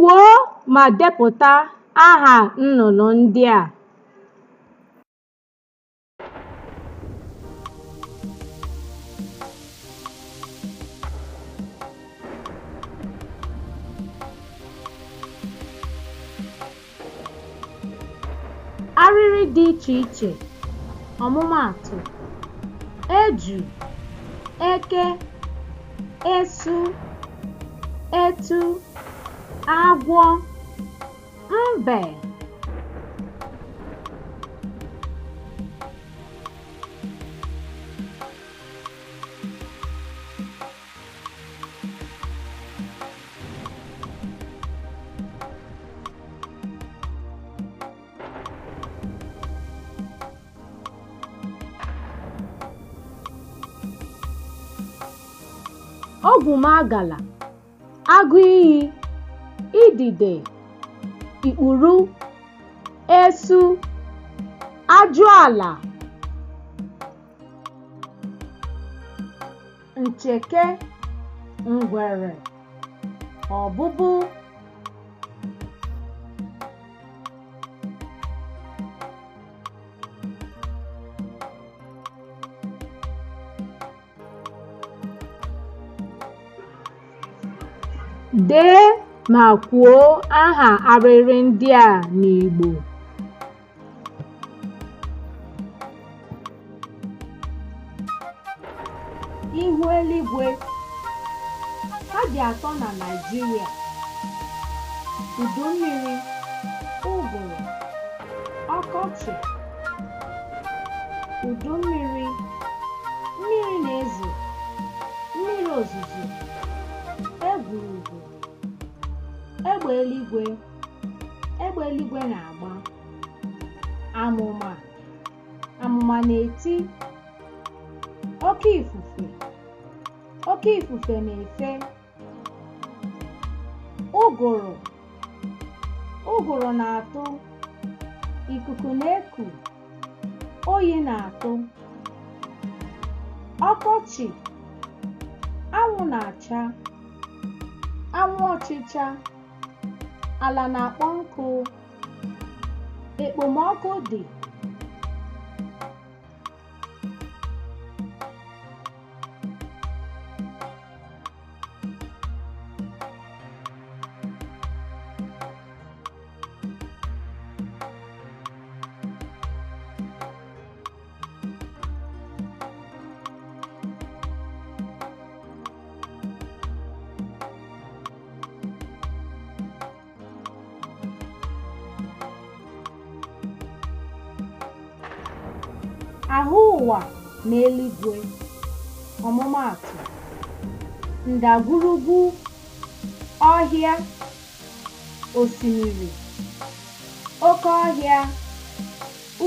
Kwuo ma depụta aha nnụnụ ndị a. Arịrị dị iche iche, ọmụmaatụ, eju, eke, esu, etu, agwọ, mbe. Ogwumagala, agụiyi, idide, ikpuru, esu, ajụala, ncheke, ngwere, ọbụbụ. Dee ma kwuo aha arịrị ndị a n'Igbo. Ihu eluigwe. Ha dị atọ na Naịjirịa: udu mmiri, ụgụrụ, ọkọchị. Udu mmiri, mmiri na-ezo, mmiri ozuzo, egwurugwu, egbe eluigwe, egbe eluigwe na-agba, amụma, amụma na-eti, oke ifufe, oke ifufe na-efe, ụgụrụ, ụgụrụ na-atụ, ikuku na-eku, oyi na-atụ, ọkọchị, anwụ na-acha, anwụ ọchịcha, ala na-akpọ nkụ, ekpomọkụ dị. Ahụ ụwa na eluigwe, ọmụmaatụ, ndagwurugwu, ọhịa, osimiri, oke ọhịa,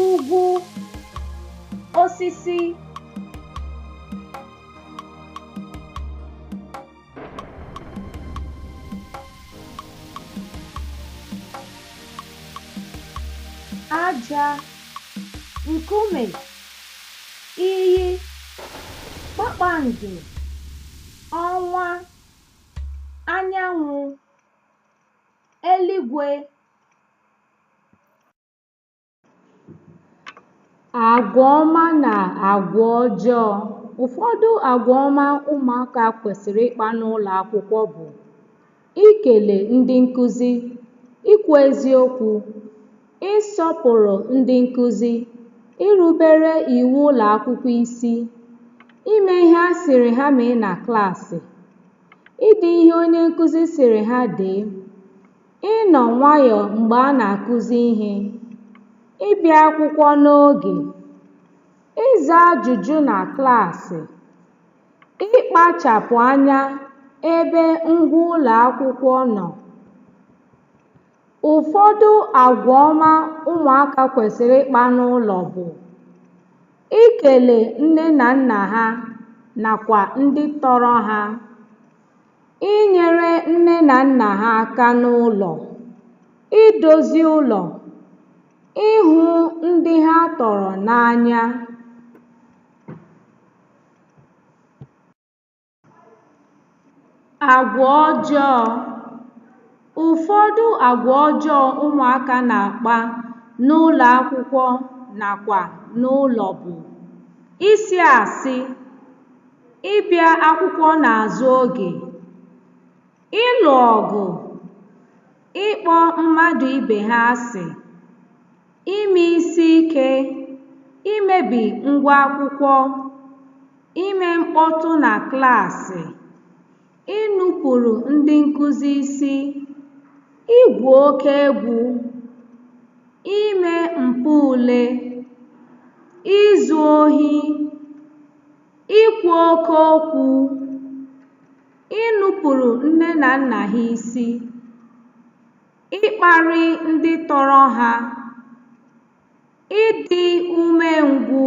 ugwu, osisi. Aja, nkume, iyi, kpakpando, ọnwa, anyanwụ, eluigwe. Agwa ọma na agwa ọjọọ. Ụfọdụ agwa ọma ụmụaka kwesịrị ịkpa n'ụlọ akwụkwọ bụ ikele ndị nkụzi, ikwu eziokwu, ịsọpụrụ ndị nkụzi, irubere iwu ụlọ akwụkwọ isi, ime ihe a sịrị ha mee na klaasị, ide ihe onye nkụzi sịrị ha dee, ịnọ nwayọọ mgbe a na-akụzi ihe, ịbịa akwụkwọ n'oge, ịza ajụjụ na klaasị, ịkpachapụ anya ebe ngwa ụlọ akwụkwọ nọ. Ụfọdụ agwa ọma ụmụaka kwesịrị ịkpa n'ụlọ bụ ikele nne na nna ha nakwa ndị tọrọ ha, inyere nne na nna ha aka n'ụlọ, idozi ụlọ, ịhụ ndị ha tọrọ n'anya. Agwa ọjọọ. Ụfọdụ agwa ọjọọ ụmụaka na-akpa n'ụlọ akwụkwọ nakwa n'ụlọ bụ ịsị asị, ịbịa akwụkwọ n'azụ oge, ịlụ ọgụ, ịkpọ mmadụ ibe ha asị, ime isi ike, imebi ngwa akwụkwọ, ime mkpọtụ na klaasị, inupụrụ ndị nkụzi isi, igwu oke egwu, ime mpụ ule, izu ohi, ikwu oke okwu, inupụrụ nne na nna ha isi, ịkparị ndị tọrọ ha, ịdị umengwụ.